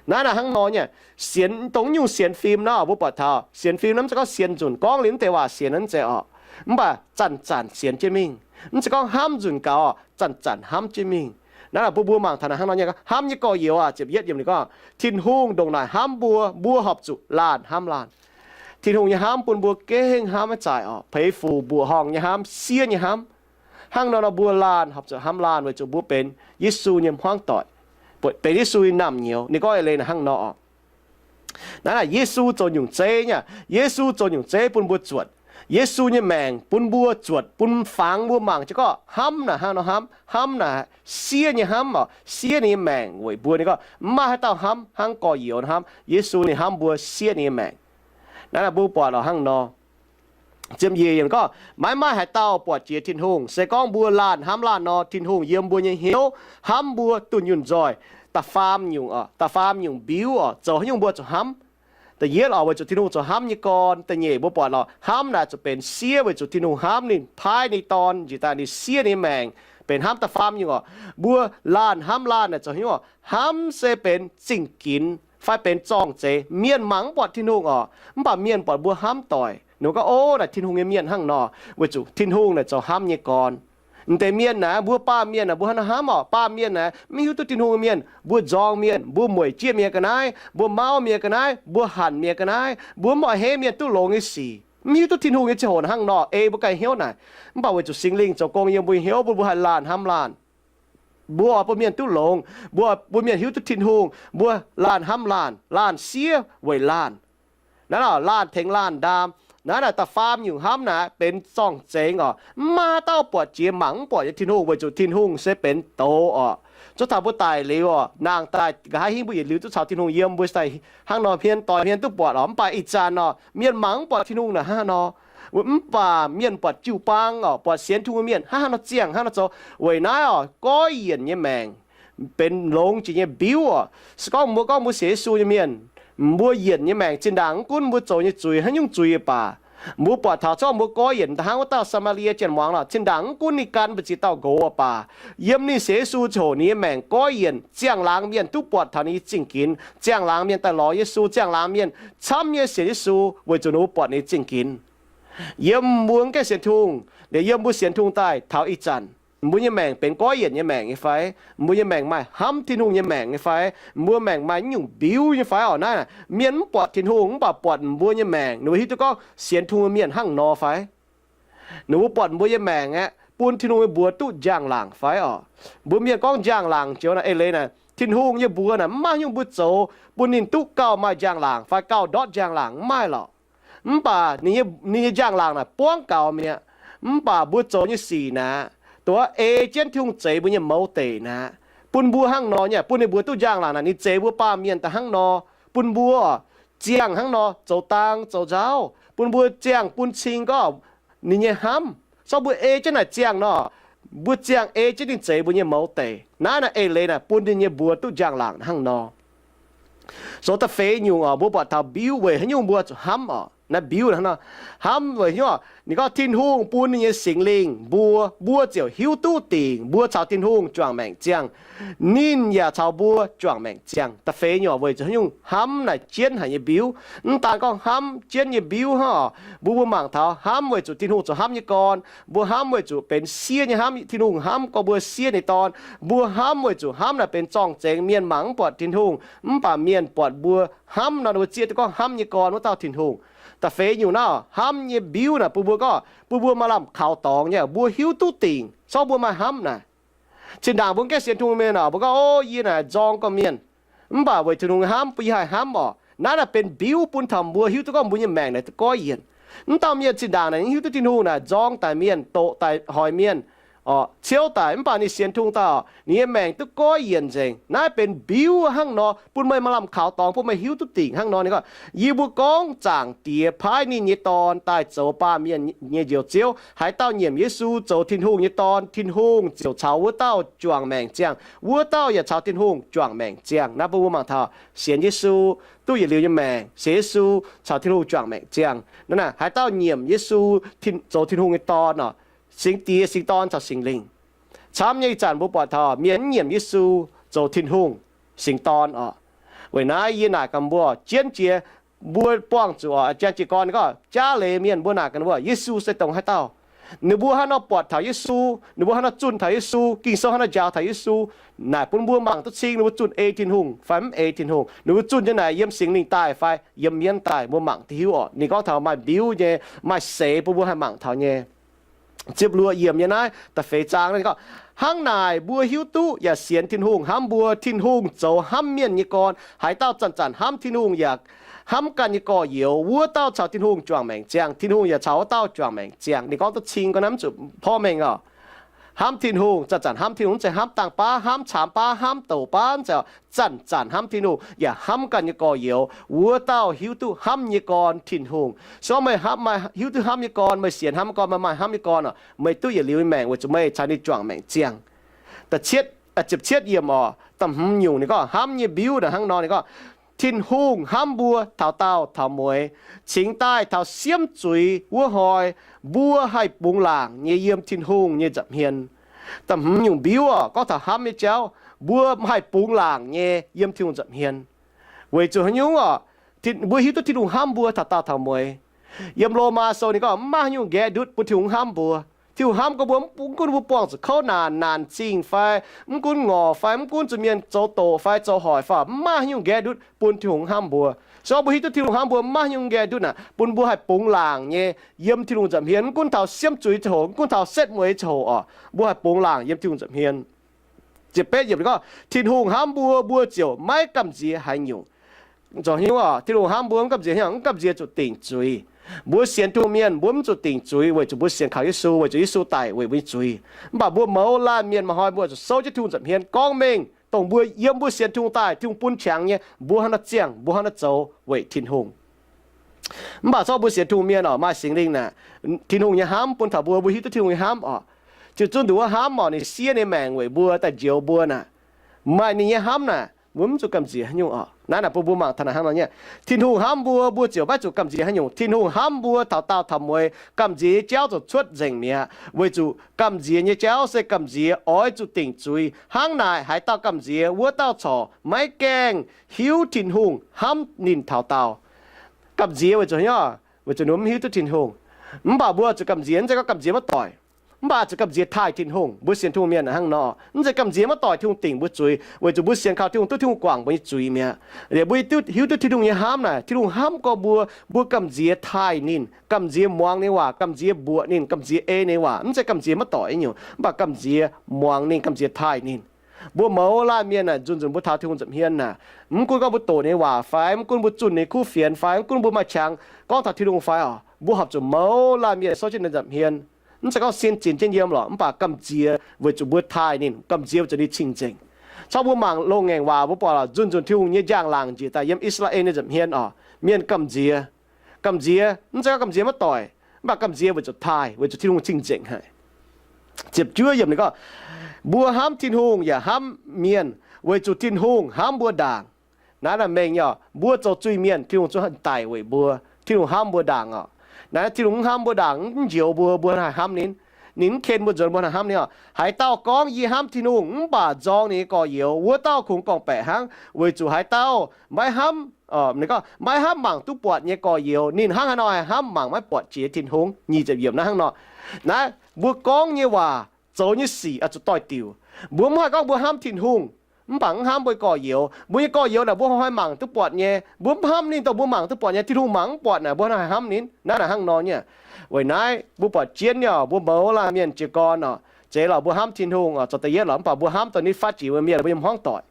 Naaiv naaic hnangv nor nyei. Sienx dongh nyungc sienx fim nor mbuo buatc taux sienx fim naaiv mv zeiz gorngv sienx nzunc gorngv liuz mv deix waac sienx naaiv mv zeiz orqc. Mv baac zanc-zanc sienx jienv mingh. Mv zeiz gorngv hnamv nzunc gaux, zanc-zanc hnamv jienv mingh. Naaiv naaic bun mbuo mangc taux naaic hnangv nor nyei, hnamv nyei gorx-youz aac, ziepc yietv yiem ninh gorngv, Tin-Hungh ndongc naaic hnamv mbuo, mbuo horpc zuqc laanh hnamv laanh. Tin-Hungh nyei hnamv bun mbuo gengh hnamv maiv zaaic orqc, peix fuc mbuoqc horngh nyei hnamv, siev nyei hnamv. Hnangv nor nor mbuo laanh horpc zuqc hnamv laanh weic zuqc mbuo benx Yesu nyei hmuangv doic, benx Yesu nyei naamh nyouz. Ninh gorngv eix leiz naaic hnangv nor orqc. Naaiv naaic Yesu zoux nyungc zeiv nyei. Yesu zoux nyungc zeiv bun mbuo zuotc. Yesu nyei maengc bun mbuo zuotc, bun fangx mbuo mangc jienv gorngv hnamv naaic hnangv nor hnamv. Hnamv naaic siev nyei hnamv orqc, siev ninh nyei maengc weic mbuo. Ninh gorngv mv maaih haaix dauh hnamv hnangv gorx-youz hnamv. Yesu ninh hnamv mbuo siev ninh nyei maengc. Naaiv naaic mbuo buatc orqc hnangv nor. Ziepc nyeic yiemc gorngv, maiv maaih haaix dauh buatc jiex Tin-Hungh. Se gorngv mbuo laanh hnamv laanh nor, Tin-Hungh yiem mbuo nyei hnyouv hnamv mbuo dunh yunh nzoih. Da'faam nyungc, da'faam nyungc mbiuv orqc, zoux haaix nyungc mbuo zuqc hnamv. Da'yietv orqc, weic zuqc Tin-Hungh zoux hnamv nyei gorn. Da'nyeic mbuo buatc orqc, hnamv naaic zuqc benx siev weic zuqc Tin-Hungh hnamv ninh, paaiv ninh Dorn njiec daaih ninh siev ninh maengc benx hnamv. Da'faam nyungc orqc, mbuo laanh hnamv laanh naaic zoux haaix nyungc orqc? Hnamv se benx zingh ginx fai benx zorng-zeiz. Mienh mangc mv buatc Tin-Hungh orqc, mv baac mienh buatc mbuo hnamv doic. Ninh mbuo gorngv, Ov, naaic Tin-Hungh nyei mienh hnangv nor, weic zuqc Tin-Hungh naaic zoux hnamv nyei gorn. M'deix mienh naaic, mbuo baamh mienh naaic, mbuo hnangv nor hnamv orqc, baamh mienh naaic mv hiuv duqv Tin-Hungh nyei mienh, mbuo nzorng mienh, mbuo mueic jieqv mienh ga'naaiv, mbuo mauv mienh ga'naaiv, mbuo hanc mienh ga'naaiv, mbuo mv oix heiv mienh duqv longx nyei sic, mv hiuv duqv Tin-Hungh nyei ziangh hoc hnangv nor ei mbuo ganh hnyouv naaic. Mv baac weic zuqc Singx Lingh zoux gong yiem mbuo nyei hnyouv, bun mbuo haih laanh hnamv laanh. Mbuo oix bun mienh duqv longx, mbuo, bun mienh hiuv duqv Tin-Hungh, mbuo laanh hnamv laanh, laanh siev weic laanh. Naaiv naaic laanh tengx laanh ndaam. Naaiv naaic da'faam nyungc hnamv naaic benx zorng-zeiz orqc. Mv maaih haaix dauh buatc jiex mangc mv buatc nyei Tin-Hungh, weic zuqc Tin-Hungh se benx doz orqc. Zuov taux mbuo daic liuz orqc, nangh daaih nqa'haav hingv mbuo yietc liuz duqv caux Tin-Hungh yiem, mbuo daaih hnangv nor hmien doix hmien duqv buatc orqc. Mv baac ih zanc orqc, mienh mangc mv buatc Tin-Hungh naaic hnangv nor. Mv baac mienh buatc jiu-baang orqc, buatc sienx Tin-Hungh mienh hnangv haaix nor ziangh hnangv nor zoux. Weic naaiv orqc, goiv yienc nyei maengc benx longx jiex nyei mbiuv orqc. Se gorngv mbuo gorngv mbuo sienx Yesu nyei mienh, mbuo yienc nyei maengc zinh ndaangc mv gunv mbuo zoux nyei zuiz haaix nyungc zuiz baac, mbuo buatc taux zorqv mbuo goiv yienc da'hnangv wuov dauh Saa^maa^lie Janx muangz nor, zinh ndaangc mv gunv ninh gan mbu'ziex dauh nqox baac, yiem ninh sienx Yesu ziangh hoc ninh nyei maengc goiv yienc, ziangh laangz mienh duqv buatc taux ninh nyei zingh ginx, ziangh laangz mienh daaih lorz Yesu, ziangh laangz mienh camv nyei sienx Yesu weic zuqc ninh mbuo buatc ninh nyei zingh ginx. Yiem mbuo mv gaengh sienx Tin-Hungh, liuz yiem mbuo sienx Tin-Hungh daaih taux ih zanc, mbuo nyei maengc benx goiv yienc nyei maengc nyei fai? Mbuo nyei maengc maaih hnamv Tin-Hungh nyei maengc nyei fai? Mbuo maengc maaih nyungc mbiuv nyei fai? Orqc, naaiv mienh mv buatc Tin-Hungh mv baac buatc mbuo nyei maengc, ninh mbuo hiuv duqv gorngv sienx Tin-Hungh mienh hnangv nor fai? Ninh mbuo buatc mbuo nyei maengc aeqv, bun Tin-Hungh nyei mbuox duqv njang-laangc fai orqc? Mbuo mienh gorngv njang-laangc joux naaic eix leiz naaic, Tin-Hungh nyei mbuox naaic mv maaih nyungc mbuo zoux bun ninh duqv gauh maaih njang-laangc fai gauh ndortv njang-laangc, mv maaih lorqc. Mv baac ninh nyei njang-laangc naaic buangv gaux mi'aqv. Mv baac mbuo zoux nyei sic naaic, dongh ei jienv Tin-Hungh zeix mbuo nyei mouz deic naaic, bun mbuo hnangv nor nyei, bun ninh mbuox duqv njang-laangc naaic ninh zeix mbuo baamh mienh daaih hnangv nor, bun mbuo ziangh hnangv nor zoux dang zoux nzauv, bun mbuo ziangh bun cing gorngv ninh nyei hnamv. Zorqv mbuo ei jienv naaic ziangh nor, mbuo ziangh ei jienv ninh zeix mbuo nyei mouz deic. Naaiv naaic eix leiz naaic bun ninh nyei mbuox duqv njang-laangc hnangv nor. Sou da'feix nyungc oc, mbuo buatc taux mbiuv weic haaix nyungc mbuo zuqc hnamv oc. Naaiv mbiuv hnangv nor, hnamv weic haaix nyungc? Ninh gorngv Tin-Hungh bun ninh nyei Singx Lingh mbuo, mbuo ziouc hiuv duqv dingc mbuo caux Tin-Hungh juangc maengc ziangh. Ninh yaac caux mbuo juangc maengc ziangh. Da'feix nyungc weic zuqc haaix nyungc? Hnamv naaic jienv haic nyei mbiuv. Mv daan gorngv hnamv jienv nyei mbiuv hnangv oc, mbuo mbuo mangc taux hnamv weic zuqc Tin-Hungh zoux hnamv nyei gorn. Mbuo hnamv weic zuqc benx siev nyei hnamv, Tin-Hungh hnamv gorngv mbuo siev nyei dorn. Mbuo hnamv weic zuqc hnamv naaic benx zorng-zengx, mienh mangc mv buatc Tin-Hungh, mv baac mienh buatc mbuo hnamv nor, ninh mbuo zieqv duqv gorngv hnamv nyei gorn wuov dauh Tin-Hungh. Da'feix nyungc naaiv hnamv nyei mbiuv naaic bun mbuo gorngv, bun mbuo maaih lamh kaux dorngx nyei, mbuo hiuv duqv dingc zorqv mbuo maaih hnamv naaic. Zinh ndaangc mbuo gaengh sienx Tin-Hungh mienh oc, mbuo gorngv, O, yie naaic nzorng gorqv-mienh, mv baac weic Tin-Hungh hnamv bun yie haih hnamv oc. Naaiv naaic benx mbiuv bun taux mbuo hiuv duqv gorngv mbuo nyei maengc naaic duqv goiv yienc. Mv dauh mienh zinh ndaangc naaic hiuv duqv Tin-Hungh naaic nzorng daic mienh, doqc daic hoic mienh, oc, ciouv daic, mv baac ninh sienx Tin-Hungh daaih oc, ninh nyei maengc duqv goiv yienc nzengc. Naaiv benx mbiuv hnangv nor bun meih maaih lamh kaux dorngx, bun meih hiuv duqv dingc hnangv nor. Ninh gorngv, Yie mbuo gorngv Zaangc Diex paaiv ninh nyei Dorn daaih zoux baamh mienh nyei Njoux Ziouv. Haaix dauh nyiemc Yesu zoux Tin-Hungh nyei Dorn, Tin-Hungh ziouc caux wuov dauh juangc maengc ziangh, wuov dauh yaac caux Tin-Hungh juangc maengc ziangh. Naaiv bun mbuo mangc taux sienx Yesu duqv yietc liuz nyei maengc, sienx Yesu caux Tin-Hungh juangc maengc ziangh. Naaiv naaic haaix dauh nyiemc Yesu zoux Tin-Hungh nyei Dorn oc, Singx Diex, Singx Dorn caux Singx Lingh. Camv nyei ih zanc mbuo buatc taux mienh mv nyiemc Yesu zoux Tin-Hungh, Singx Dorn oc. Weic naaiv yie naaic gaax mbuo, jienv jiex mbuo buangh zuqc oc, jang jiez gorn gorngv jaav leiz mienh, mbuo naaic gaax mbuo, Yesu se dongh haaix dauh? Ninh mbuo haaix nor buatc taux Yesu? Ninh mbuo haaix nor zunh taux Yesu? Ging-Sou haaix nor njaaux taux Yesu? Naaic bun mbuo mangc duqv cing ninh mbuo zunh ei Tin-Hungh fai mv ei Tin-Hungh. Ninh mbuo zunh nyei naaic yiem Singx Lingh daaih fai yiem mienv daaih, mbuo mangc duqv hiuv oc. Ninh gorngv taux maaih mbiuv nyei, maaih seix bun mbuo haih mangc taux nyei. Ziepc luoqc yiemc nyei naaiv da'feix zaang gorngv, Hnangv naaic mbuo hiuv duqv yaac sienx Tin-Hungh hnamv mbuo. Tin-Hungh zoux hnamv mienh nyei gorn. Haaix dauh zanc-zanc hnamv Tin-Hungh yaac hnamv ganh nyei gorx-youz, wuov dauh caux Tin-Hungh juangc maengc ziangh. Tin-Hungh yaac caux wuov dauh juangc maengc ziangh. Ninh gorngv duqv cing ga'naaiv mv zuqc porv mengh oc. Hnamv Tin-Hungh, zanc-zanc hnamv Tin-Hungh, mv zeiz hnamv dangh baav, hnamv caamx baav, hnamv douc baav, mv zeiz, zanc-zanc hnamv Tin-Hungh yaac hnamv ganh nyei gorx-youz, wuov dauh hiuv duqv hnamv nyei gorn Tin-Hungh. Se gorngv meih hnamv, maaih hiuv duqv hnamv nyei gorn, meih sienx hnamv nyei gorn, meih maaih hnamv nyei gorn oc, meih duqv yietc liuz nyei maengc weic zuqc meih caux ninh juangc maengc ziangh. Ziepc cietv yiemc oc, da'hmz nyungc ninh gorngv hnamv nyei mbiuv naaic hnangv nor, ninh gorngv, Tin-Hungh hnamv mbuo taux daauh taux mueiz, cingx daaih taux siemv zuiz wuov hnoi, mbuo haih bungx laangc nyei yiem Tin-Hungh nyei nza'hmien. Da'hmz nyungc mbiuv oc, gorngv taux hnamv nyei jauv, mbuo haih bungx laangc nyei yiem Tin-Hungh nza'hmien. Weic zuqc haaix nyungc oc? Mbuo hiuv duqv Tin-Hungh hnamv mbuo taux daauh taux mueiz. Yiem Lomaa Sou ninh gorngv, mv maaih haaix nyungc nqaeqv ndutv bun Tin-Hungh hnamv mbuo. Tin-Hungh hnamv gorngv mbuo, mv gunv mbuo buangh zuqc kouv naanc, naanc zingh fai, mv gunv ngorc fai, mv gunv zuqc mienh zoux doqc fai zoux hoic fai, mv maaih haaix nyungc nqaeqv ndutv bun Tin-Hungh hnamv mbuo. Se gorngv mbuo hiuv duqv Tin-Hungh hnamv mbuo, mv maaih haaix nyungc nqaeqv ndutv naaic bun mbuo haih bungx laangc nyei yiem Tin-Hungh nza'hmien, mv gunv taux siemv zuiz ziangh hoc, mv gunv taux setv mueiz ziangh hoc oc, mbuo haih bungx laangc yiem Tin-Hungh nza'hmien. Ziepc betv yiemc gorngv, Tin-Hungh hnamv mbuo, mbuo ziouc maiv gamh nziex haaix nyungc. Zoux haaix nyungc oc? Tin-Hungh hnamv mbuo mv gamh nziex haaix nyungc? Mv gamh nziex zuqc dingc zuiz. Mbuo sienx Tin-Hungh mienh, mbuo mv zuqc dingc zuiz weic zuqc mbuo sienx kaux Yesu, weic zuqc Yesu daic weic mbuo nyei zuiz. Mv baac mbuo mouz laanh mienh maaih hnoi mbuo zuqc souv jienv Tin-Hungh nza'hmien gorngv mengh dongh mbuo yiem mbuo sienx Tin-Hungh daaih, Tin-Hungh bun qangx nyei, mbuo hnangv naaiv ziangh, mbuo hnangv naaiv zoux weic Tin-Hungh. Mv baac zorqv mbuo sienx Tin-Hungh mienh oc, maaih Singx Lingh naaic, Tin-Hungh nyei hnamv bun taux mbuo, mbuo hiuv duqv Tin-Hungh nyei hnamv oc. Ziouc zunv nduqc wuov hnamv oc, ninh siev ninh maengc weic mbuo daaih njoux mbuo naaic. Maaih ninh nyei hnamv naaic, mbuo mv zuqc gamh nziex haaix nyungc oc. Naaiv naaic bun mbuo mangc taux naaic hnangv nor nyei. Tin-Hungh hnamv mbuo, mbuo ziouc maiv zuqc gamh nziex haaix nyungc. Tin-Hungh hnamv mbuo taux daauh taux mueiz, gamh nziex nyei jauv ziouc cuotv nzengc mi'aqv. Weic zuqc gamh nziex nyei jauv se gamh nziex oix zuqc dingc zuiz. Hnangv naaic haaix dauh gamh nziex, wuov dauh corc maiv gaengh hiuv Tin-Hungh hnamv ninh taux daauh. Gamh nziex weic zuqc haaix nyungc? Weic zuqc ninh mv hiuv duqv Tin-Hungh. Mv baac mbuo zuqc gamh nziex, mv zeiz gorngv gamh nziex maiv doic. Mv baac zuqc gamh nziex taaih Tin-Hungh. Mbuo sienx Tin-Hungh mienh hnangv nor, mv zeiz gamh nziex maiv doic Tin-Hungh dingc mbuo zuiz, weic zuqc mbuo sienx kaux Tin-Hungh, duqv Tin-Hungh guangc mbuo nyei zuiz mi'aqv. Liuz mbuo hiuv duqv Tin-Hungh nyei hnamv naaic, Tin-Hungh hnamv gorngv mbuo, mbuo gamh nziex taaih ninh, gamh nziex muangx ninh waac, gamh nziex mbuoqc ninh, gamh nziex ei ninh waac, mv zeiz gamh nziex maiv doic nyungc, mv baac gamh nziex muangx ninh, gamh nziex taaih ninh. Mbuo mouz laanh mienh naaic, nzunc nzunc mbuo taux Tin-Hungh nza'hmien naaic, mv gunv gorngv mbuo doqc ninh nyei waac fai, mv gunv mbuo zunh ninh kuv fienx fai, mv gunv mbuo maaih qangx gorngv taux Tin-Hungh fai oc, mbuo horpc zuqc mouz laanh mienh souv jienv ninh nza'hmien. Mv zeiz gorngv sin zinx jienv yiem lorqc, mv baac gamh nziex weic zuqc mbuo taaih ninh, gamh nziex weic zuqc ninh cing-nzengc. Corc mbuo mangc loz-ngaengc waac mbuo buatc lorqc, nzunc nzunc Tin-Hungh nyei njang-laangc njiec daaih yiem I^saa^laa^en nyei nza'hmien oc, mienh gamh nziex. Gamh nziex, mv zeiz gorngv gamh nziex maiv doic. Mv baac gamh nziex weic zuqc taaih, weic zuqc Tin-Hungh cing-nzengc haic. Ziepc juov yiemc ninh gorngv, mbuo hnamv Tin-Hungh yaac hnamv mienh, weic zuqc Tin-Hungh hnamv mbuo ndaangc. Naaiv naaic mengh nyei, mbuo zoux zuiz-mienh, Tin-Hungh zungv daic weic mbuo. Tin-Hungh hnamv mbuo ndaangc oc. Naaiv Tin-Hungh mv hnamv mbuo ndaangc, mv njoux mbuo, mbuo haih hnamv ninh? Ninh mv ken mbuo nzuonx, mbuo haih hnamv ninh oc. Haaix dauh gorngv, yie hnamv Tin-Hungh, mv baac nzorng ninh nyei gorx-youz, wuov dauh kungx gorngv-baeqc hnangv, weic zuqc haaix dauh maiv hnamv, maiv hnamv mangc duqv buatc nyei gorx-youz, ninh hnangv haaix nor haih hnamv mangc maiv buatc jiex Tin-Hungh? Nyic ziepc yiemc naaiv hnangv nor. Naaiv mbuo gorngv nyei waac, zoux nyei sic oix zuqc doix-diuc. Mbuo mv haih gorngv mbuo hnamv Tin-Hungh, mv baac mv hnamv mbuo nyei gorx-youz. Mbuo nyei gorx-youz naaic mbuo hnoi-hnoi mangc duqv buatc nyei, mbuo mv hnamv ninh dongh mbuo mangc duqv buatc nyei, Tin-Hungh mangc mv buatc naaic, mbuo hnoi-hnoi hnamv ninh? Naaiv naaic hnangv nor nyei. Weic naaiv mbuo buatc jienv nyei, mbuo mouz laanh mienh jiez gorn oc, zeiz lorqc mbuo hnamv Tin-Hungh oc, zoux da'yietv lorqc, mv baac mbuo hnamv dongh ninh nyei fatv jiex mbuo mienh, mbuo nyei hmuangv doic.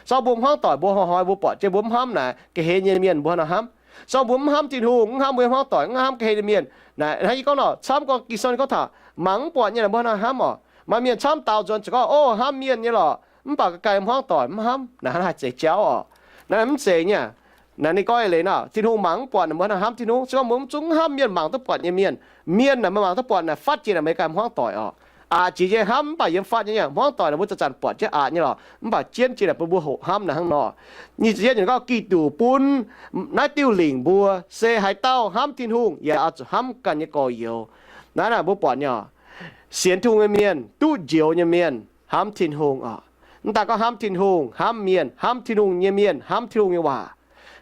Zorqv mbuo hmuangv doic mbuo hnoi-hnoi mbuo buatc jienv mbuo mv hnamv naaic, ga'hlen nyei mienh mbuo hnoi-hnoi hnamv. Zorqv mbuo mv hnamv Tin-Hungh, mv hnamv mbuo nyei hmuangv doic, mv hnamv ga'hlen nyei mienh naaic, hnangv yie gorngv nor, camv gorngv Ging-Sou ninh gorngv taux mangc mv buatc nyei naaic mbuo hnoi-hnoi hnamv oc. Maaih mienh camv daaux nzuonx ziouc gorngv, o, hnamv mienh nyei lorqc, mv baac ga'ganh hmuangv doic mv hnamv. Naaic hnangv haaix zeiz jauv oc? Naaiv mv zeiz nyei. Naaic ninh gorngv eix leiz nor, Tin-Hungh mangc mv buatc naaic mbuo hnoi-hnoi hnamv Tin-Hungh. Se gorngv mbuo mv zungv hnamv mienh mangc duqv buatc nyei mienh, mienh naaic meih mangc duqv buatc naaic fatv jiex naaic meih ganh hmuangv doic oc. Aqc jiex nyei hnamv mv baac yiem fatv nyei, nyei hmuangv doic naaic mbuo zanc-zanc buatc jienv aqc nyei lorqc, mv baac jienv jiex naaic bun mbuo hoqc hnamv naaic hnangv nor. Nyic ziepc yietv ninh gorngv, Giduc bun naaiv diuh lingc mbuo, se haaix dauh hnamv Tin-Hungh yaac oix zuqc hnamv ganh nyei gorx-youz. Naaiv naaic mbuo buatc nyei oc, sienx Tin-Hungh nyei mienh, duqv njoux nyei mienh hnamv Tin-Hungh oc. Mv daaih gorngv hnamv Tin-Hungh, hnamv mienh, hnamv Tin-Hungh nyei mienh hnamv Tin-Hungh nyei waac.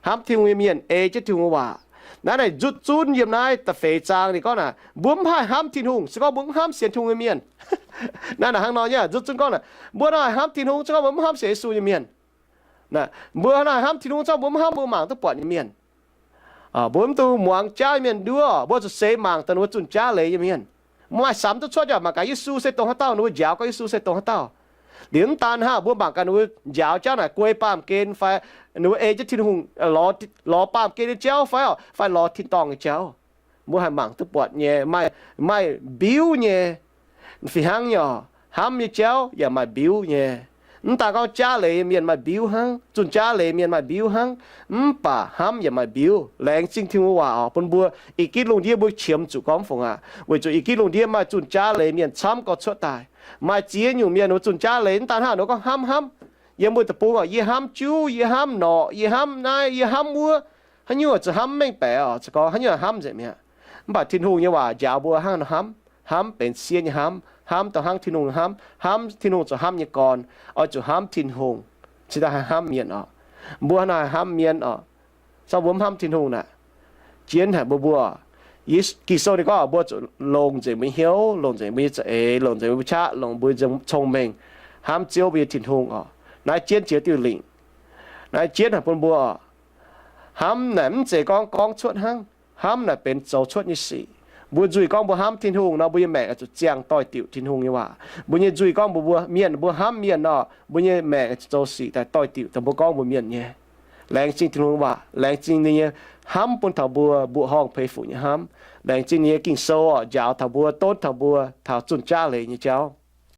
Hnamv Tin-Hungh nyei mienh ei jienv Tin-Hungh nyei waac. Naaiv naaic nzutv zunv yiem naaiv da'feix zaang ninh gorngv naaic, mbuo mv haih hnamv Tin-Hungh se gorngv mbuo mv hnamv sienx Tin-Hungh nyei mienh. Naaiv naaic hnangv nor nyei, nzutv zunv gorngv naaic, mbuo hnoi-hnoi hnamv Tin-Hungh se gorngv mbuo mv hnamv sienx Yesu nyei mienh. Mbuo hnoi-hnoi hnamv Tin-Hungh se gorngv mbuo mv hnamv mbuo mangc duqv buatc nyei mienh. Mbuo mv dungx muangx jaav mienh nduov, mbuo zuqc seix mangc dongh ninh mbuo zunh jaav leiz nyei mienh. Mbuo maaih samx duqv cuotv jaax mangc gaax Yesu se dongh haaix dauh, ninh mbuo njaaux gorngv Yesu se dongh haaix dauh. Liuz mv daan hnangv, mbuo mangc gaax ninh mbuo njaaux jauv naaic guei baamh gen fai ninh mbuo ei jienv Tin-Hungh, lorz baamh gen nyei jauv fai, fai lorz tin-dorngh nyei jauv. Mbuo haih mangc duqv buatc nyei, maaih, maaih mbiuv nyei. Fih hnangv nyei oc, hnamv nyei jauv yaac maaih mbiuv nyei. Mv daan gorngv jaav leiz mienh maaih mbiuv hnangv, zunh jaav leiz mienh maaih mbiuv hnangv, mv baac hnamv yaac maaih mbiuv. Laengz zingh Tin-Hungh waac oc, bun mbuo ih gitv lungh ndiev mbuo qiemx zuqc gorngv fungc aqv. Weic zuqc ih gitv lungh ndiev maaih zunh jaav leiz mienh camv gorx cuotv daaih. Maaih ziex nyungc mienh ninh mbuo zunh jaav leiz, mv daan hnangv ninh mbuo gorngv hnamv hnamv. Yiem mbuo deic-bung oc, yie hnamv juv, yie hnamv norqc, yie hnamv naaiv, yie hnamv wuov. Haaix nyungc zuqc hnamv mengh baeqc oc, zuqc gorngv haaix nyungc hnamv nzengc mi'aqv. Mv baac Tin-Hungh nyei waac njaaux mbuo hnangv nor hnamv, hnamv benx sieqv nyei hnamv, hnamv dongh hnangv Tin-Hungh hnamv, hnamv Tin-Hungh zuqc hnamv nyei gorn, oix zuqc hnamv Tin-Hungh, cingx daaih haih hnamv mienh oc. Mbuo hnangv naaiv haih hnamv mienh oc. Se gorngv mbuo mv hnamv Tin-Hungh naaic, jienv haic mbuo mbuo. Ging-Sou ninh gorngv mbuo zuqc longc nzengc mbuo nyei hnyouv, longc nzengc mbuo nyei za'eix, longc nzengc mbuo nyei qaqv, longc mbuo nyei cong-mengh, hnamv Ziouv mbuo nyei Tin-Hungh oc. Naaiv jienv jiex diuh lingc. Naaiv jienv haic bun mbuo oc. Hnamv naaic mv zeiz gorngv gorngv cuotv hnangv. Hnamv naaic benx zoux cuotv nyei sic. Mbuo nzuih gorngv mbuo hnamv Tin-Hungh nor, mbuo nyei maengc oix zuqc ziangh doix-diuc Tin-Hungh nyei waac. Mbuo nyei nzuih gorngv mbuo, mbuo mienh, mbuo hnamv mienh nor, mbuo nyei maengc oix zuqc zoux sic daaih doix-diuc dongh mbuo gorngv mbuox mienh nyei. Laengz zingh Tin-Hungh waac, laengz zingh ninh nyei hnamv bun taux mbuo mbuoqc horngh peix fuc nyei hnamv. Laengz zingh ninh nyei Ging-Sou oc, njaaux taux mbuo, donv taux mbuo taux zunh jaav leiz nyei jauv.